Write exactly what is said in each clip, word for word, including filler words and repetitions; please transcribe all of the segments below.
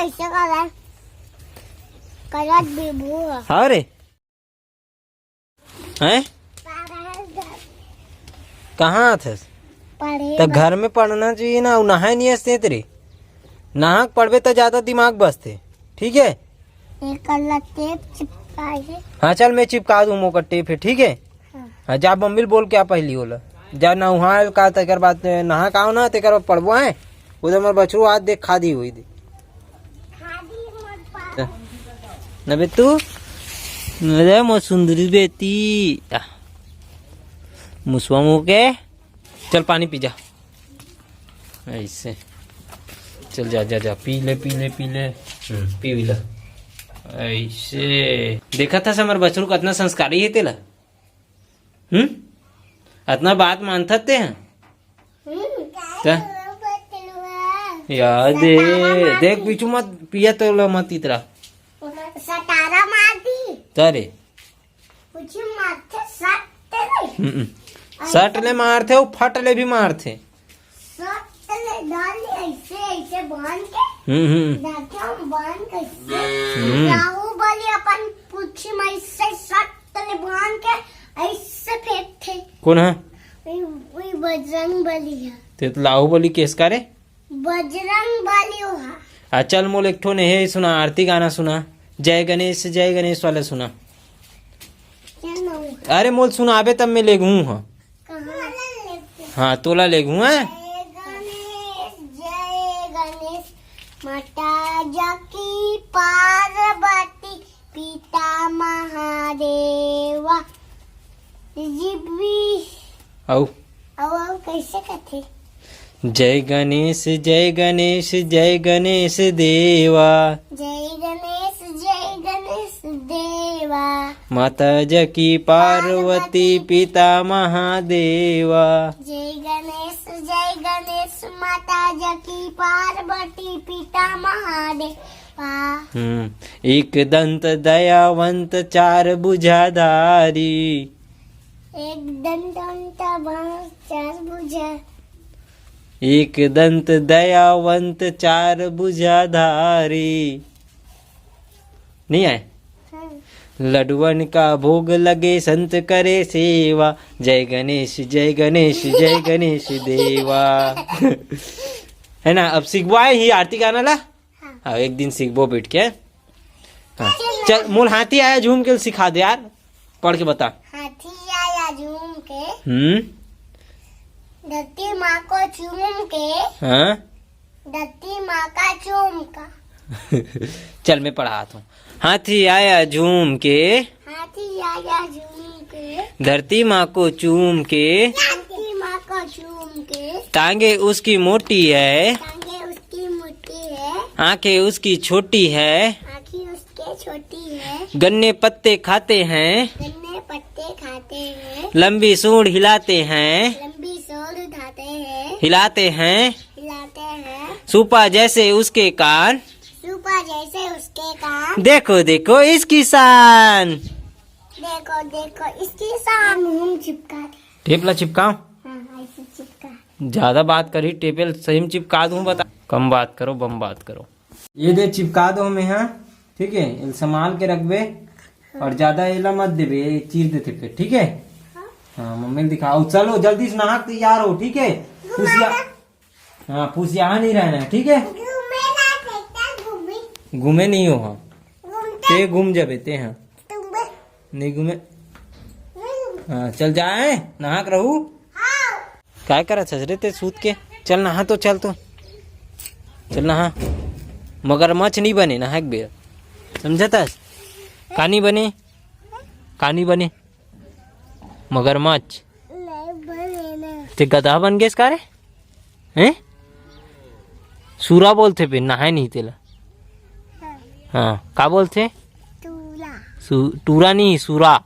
ऐसे कर रहा है। करत भी भू है। हाँ रे। हैं? कहाँ आथस? पढ़े त बर। घर में पढ़ना चाहिए ना, अउ नहाए नहीं हंसते तेरे। नहा के पढ़बे त ज्यादा दिमाग बसते, ठीक है? ये कल्ला टेप चिपकाए है। हाँ, चल, मैं चिपका दूँ, मोकर टेप है, ठीक है? हाँ। हाँ, जा, मम्मी ल बोल के आ पहली ओला। जा, नहा का, तेकर बाद नहा का आओ ना, तेकर बाद पढ़बो है। उधर मोर बछरू आज देख, खा दी हुई दे। नबे तू, अरे मोर सुंदरी बेटी, आ, मुसवा मुँह के, चल पानी पी जा। ऐसे, चल जा, जा, जा, पी ले, पी ले, पी ले, हम्म, पी ले। ऐसे देखा था हमर बछरू कतना संस्कारी है तेला। हम्म, अतना बात मानथस ते ह? हम्म। त? याद है। सटारा मार देख, दी। पीछू मत पिया, तो लो मत इतरा। सटारा मार दी। त रे। कुछ मारथे सट ले। हम्म। सट ले मारथे, वो फट ले भी मारथे। सट ले डाल ले ऐसे, ऐसे बांध के। हम्म, हम्म। जाके हम बांध के ऐसे। हम्म। बाहुबली अपन पूछी में ऐसे सट ले बांध के ऐसे फेंकथे। कौन है? वही, वही बजरंग बली है। ते तो लाहू बली केस का रे? बजरंग बली हो हा। आ, चल मोल एक ठो ने हे सुना, आरती गाना सुना, जय गणेश, जय गणेश वाला सुना। क्या नाम है? अरे मोल सुनाबे तब मैं लेगहूँ, हाँ। कहाँ? हाँ, तोला लेगहूँ, हाँ। जय गणेश, जय गणेश, माता जाकी पार्वती, पिता महादेवा, जीवी। अउ? अउ, अउ, कैसे कथे? जय गणेश, जय गणेश, जय गणेश देवा। जय गणेश, जय गणेश देवा। माता जाकी पार्वती, पार्वती। पिता महादेवा। जय गणेश, जय गणेश, माता जाकी पार्वती, पिता महादेवा। हम्म, एक दंत दयावंत चार भुजाधारी। एक दंत दंत चार भुजा। एक दंत दयावंत चार भुजाधारी। नहीं आए? हाँ। लडुअन का भोग लगे संत करे सेवा। जय गणेश, जय गणेश, जय गणेश देवा। है ना, अब सिखवाए ही आरती गाना ला। हाँ। हाँ, एक दिन सीखबो बैठ के। हाँ। चल, मोल हाथी आया झूम के सिखा दे यार, पढ़ के बता। हाथी आया झूम के। हम्म। धरती माँ को चूम के। हाँ। धरती माँ का चूम का। चल, मैं पढ़ाता हूँ। हाथी आया झूम के। हाथी आया झूम के। धरती माँ को चूम के। धरती माँ को चूम के। टांगे उसकी मोटी है। टांगे उसकी मोटी है। आंखें उसकी छोटी है। आंखें उसके छोटी है। गन्ने पत्ते खाते हैं। गन्ने पत्ते खाते हैं। लंबी सूंड हिलाते हैं। लंबी सूंड उठाते हैं। हिलाते हैं। हिलाते हैं। सूपा जैसे उसके कान। सूपा जैसे उसके कान। देखो, देखो इसकी शान। देखो, देखो इसकी शान। मुंह चिपका दे। टेप ला चिपकाओ। हाँ, ऐसे चिपका। ज्यादा बात करी, टेप ला सही में चिपका दूं, बता। कम बात करो, बम बात करो। ये दे चिपका दो हमें, हाँ, ठीक है, एल संभाल के रखबे और ज्यादा एला मत देबे, ये चीर देते फिर, ठीक है? हाँ। हाँ, मम्मी ने दिखाओ। चलो जल्दी से नहा के तैयार हो, ठीक है? घुमा पूछिया, दे। हाँ, पूछिया नहीं रहना है, ठीक है? घूमे ना फेंकता घूमे। घूमे नहीं हो, हाँ। घूमते। ते घूम जाबे, ते हाँ। तुम बे। नहीं घूमे। नहीं घूमे। हाँ, चल जाए, नहा के रहू। हाँ। काय करत हस रे ते सूत के? चल नहा तो, चल तो। चल नहा। मगरमच्छ नहीं बने, नहा एक बेर। समझत हस? का नहीं बने? का नहीं बने? मगरमच्छ। नहीं बने ना। ते गधा बन गेस का रे? हैं? सूरा बोलथे बे, नहाए नहीं तेला। हाँ। हाँ, का बोलथे? टूरा। सु-, टूरा नहीं, सूरा।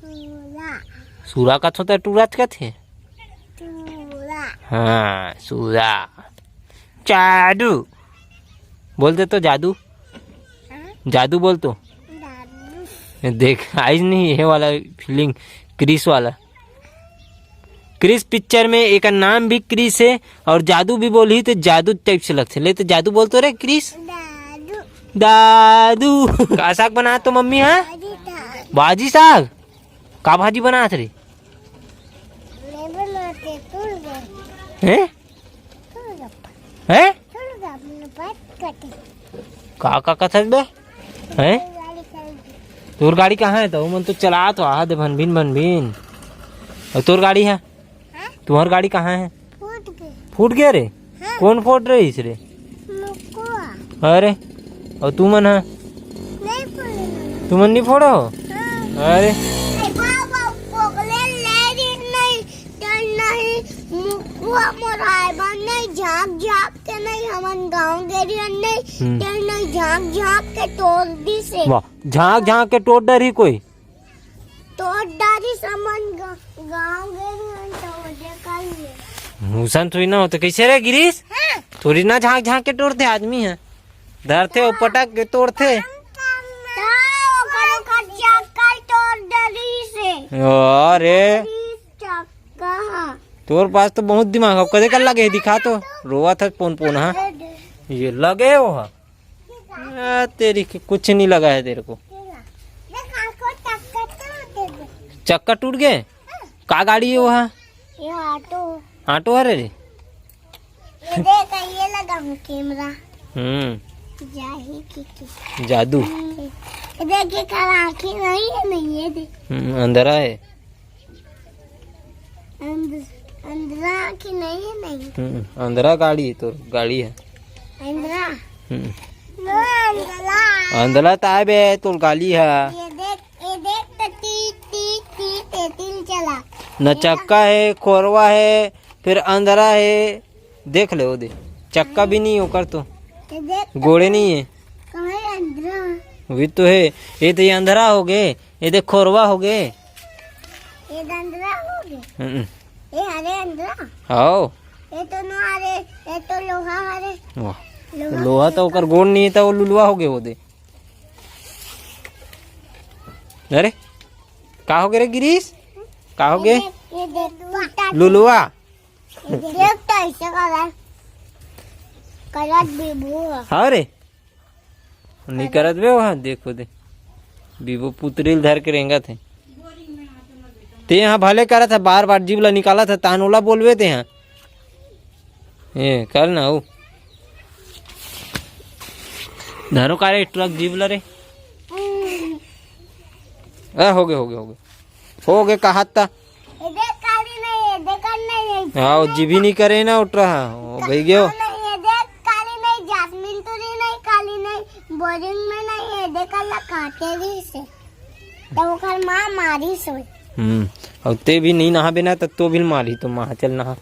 टूरा। सूरा कथो त टूरा कथे? टूरा। हाँ, सूरा। जादू। बोल दे तो जादू। हाँ? जादू बोल तो। जादू। देख, आइज नहीं ये वाला फीलिंग, क्रिस वाला। क्रिस पिक्चर में एकर नाम भी क्रिस हे और जादू भी बोलही त जादू टाइप से लगथे। ले त जादू बोल तो रे क्रिस। दादू। दादू। का साग बनात हे मम्मी हा? भाजी था। भाजी साग? का भाजी बनात रे? मैं बनाते, तू ले। हैं? तू ले। हैं? तू ले, अपने बात करते। का, का कथस बे? हैं? गाड़ी चल गई। तोर गाड़ी कहाँ हे त? ओ मन तो चलात हो, आहा दे भनभिन, भनभिन। अउ तोर गाड़ी हे? हाँ? तुम्हर गाड़ी कहाँ हे? फूट गए। फूट गया रे? हाँ। कौन फोड़ रहिस रे? मुकुआ। अरे, अउ तुमन हा? नहीं फोड़े। तुमन नहीं फोड़ो? हाँ। अरे। ए बाबा, पगले ले रही नहीं, डर नहीं, मुकुआ मोराए बन नहीं, झांक झांक के नहीं, हमन गाँव गे रही नहीं, हम्म। डर नहीं, झांक झांक के तोड़ दिस हे। वाह, झांक झांक के तोड़ डरही कोई? तोड़ डारिस हमन ग-, गाँव गे रही तो ओदे कर ले। मुसन थोड़ी ना होते, कैसे रे गिरीश? हाँ। थोड़ी ना झांक झांक के तोड़ते आदमी हे, धरथे अउ पटक के तोड़थे। तो ओकर, ओकर चक्का तोड़ डारिस हे। अरे। चक्का। तोर पास तो बहुत दिमाग हे, कदे कर लगे हे, दिखा तो। रोवत हे पोन पोन, हाँ। ये लगे हो, हाँ। आ, तेरी के कुछ नहीं लगा है तेरे को। चक्का टूट गए? का गाड़ी हे वो? ये ऑटो। ऑटो हरे रे? ये देख, ये लगा हूँ कैमरा। हम्म। जाही की, की। जादू। हम्म। ये देख, ये कर आँखें नहीं है, नहीं, ये देख। हम्म, अंधरा है। अंध-, अंधरा की नहीं है, नहीं। हम्म, अंधरा गाड़ी हे, तोर गाड़ी हे। अंधरा। हम्म। ना, अंधरा। अंधरा त आय बे, तोर गाड़ी हे। ये देख, ये देख, तो टी, टी, टी, ते तीन चला। न ये चक्का हे, खोरवा हे, फिर अंधरा हे। देख ले, वो दे, चक्का भी नहीं ओकर तो। ये देख, गोड़े नहीं हे। कहाँ है अंधरा? वही तो हे, ये तो ये अंधरा हो गए। ये देख, खोरवा हो गए। ये दंदरा हो गए। हम्म। ये हरे अंधरा। हाओ। ये तो नो हरे, ये तो लोहा हरे। वाह। लोहा तो ओकर गोड़ नहीं था, वो लुलवा हो गए वो दे। अरे, का हो गए रे गिरीश? का हो गए? ये देख, ये देख, टूटा। लुलवा। ये देख, तो ऐसे करा है। करा बीबू है। हाँ रे। नहीं करत बे वहाँ, देखो दे। बीबो पुतरी ल धर के रेंगत हे। ते यहाँ भले करत हे, बार बार जीभ ला निकालत हे, तान ओला बोलबे ते यहाँ। ए, कर ना हो। धरो का रे ट्रक जीभ ला रे। आ, हो गए, हो गए, हो गए। हो गए, कहा था। ये देख, काली नहीं है, ये देख, नहीं है। हाँ, वो जीभी नहीं करे ना, उठ रहा। वो भाई गयो। नहीं, ये देख, काली नहीं, जास्मिन तुरी नहीं, काली नहीं, बोरिंग में नहीं है, देख, अल्लाह काटे भी से। तो ओकर माँ मारी सोई। हम्म, और ते भी नहीं नहाबे ना, तो, तो भी मारी, तो माँ, चल नहा।